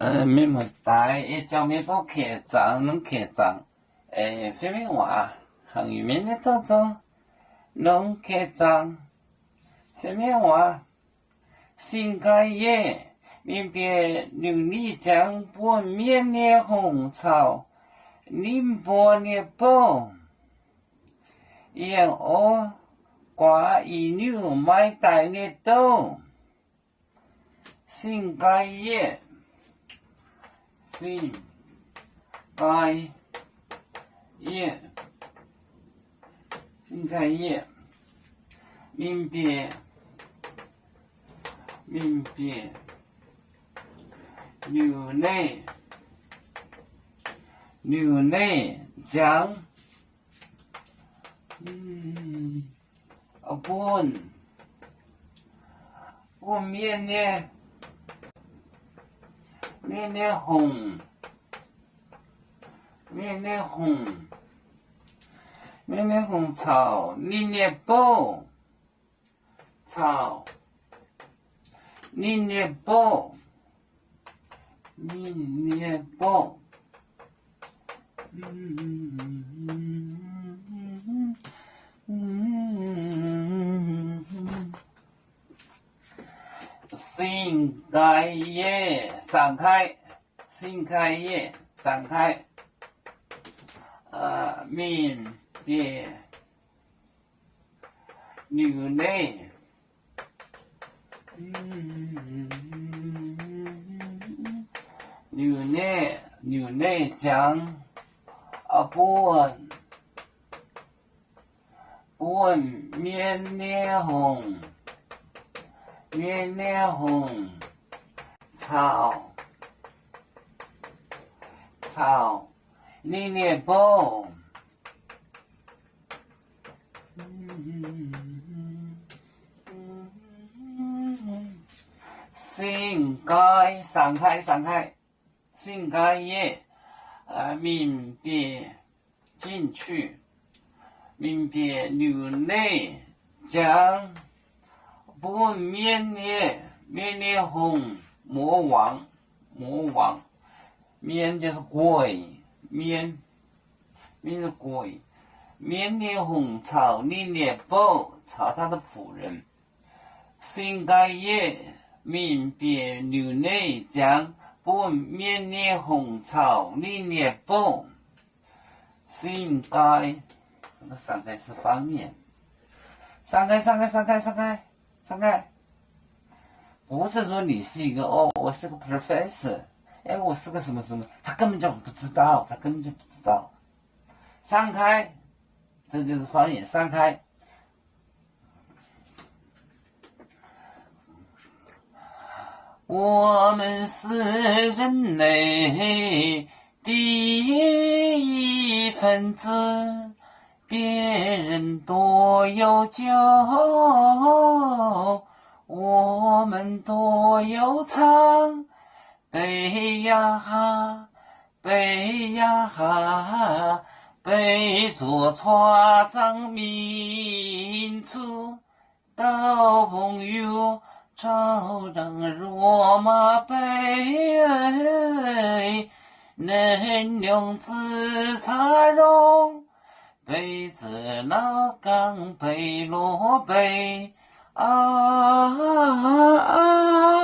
Mienh muoz-doic, yie jauv mienh gorngv keh zaangc, nongx keh zaangc, fai mienh waac, hnangv nyei mienh nyei dorn zorng, nongx keh zaangc, fai mienh waac. Sing-Gaai Yieh, mingh bieqc Liuc Ni ziangx buonv mienh nyei hongc caux ninh mbuo nyei bouh, yiem orv guaax i nyungc maaih daic nyei douh. Sing-Gaai Yieh, Sing-Gaai Yieh, Sing-Gaai Yieh, mingh bieqc, mingh bieqc Liuc Ni, Liuc Ni ziangx buonv, buonv mienh nyei, mienh nyei hongc, mienh nyei hongc, mienh nyei hongc caux ninh nyei bouh, caux ninh nyei bouh, ninh nyei bouh. Sing-Gaai Yieh, Sing-Gaai Yieh, Sing-Gaai Yieh, Sing-Gaai, mingh bieqc Liuc Ni, Liuc Ni, Liuc Ni ziangx buonv, buonv mienh nyei hongc, mienh nyei hongc caux, caux ninh nyei bouh. Sing-Gaai, Sing-Gaai, Sing-Gaai, Sing-Gaai Yieh, mingh bieqc, 进去, mingh bieqc Liuc Ni ziangx buonv mienh nyei, mienh nyei hongc, 魔王, 魔王, mienh 就是鬼, mienh, mienh 鬼, mienh nyei hongc caux ninh nyei bouh, caux 他的仆人. Sing-Gaai Yieh mingh bieqc Liuc Ni ziangx buonv mienh nyei hongc caux ninh nyei bouh. Sing-Gaai, 上开，上开，上开，上开。不是说你是一个，哦，我是个 professor，哎，我是个什么什么，他根本就不知道，他根本就不知道。上开，这就是方言，上开。 我们是人类的一份子，别人多有酒，我们多有唱。杯呀哈，杯呀哈，杯中错张明珠。 倒朋友，招张若马杯，能用紫砂容，杯子老钢杯落杯，啊啊啊！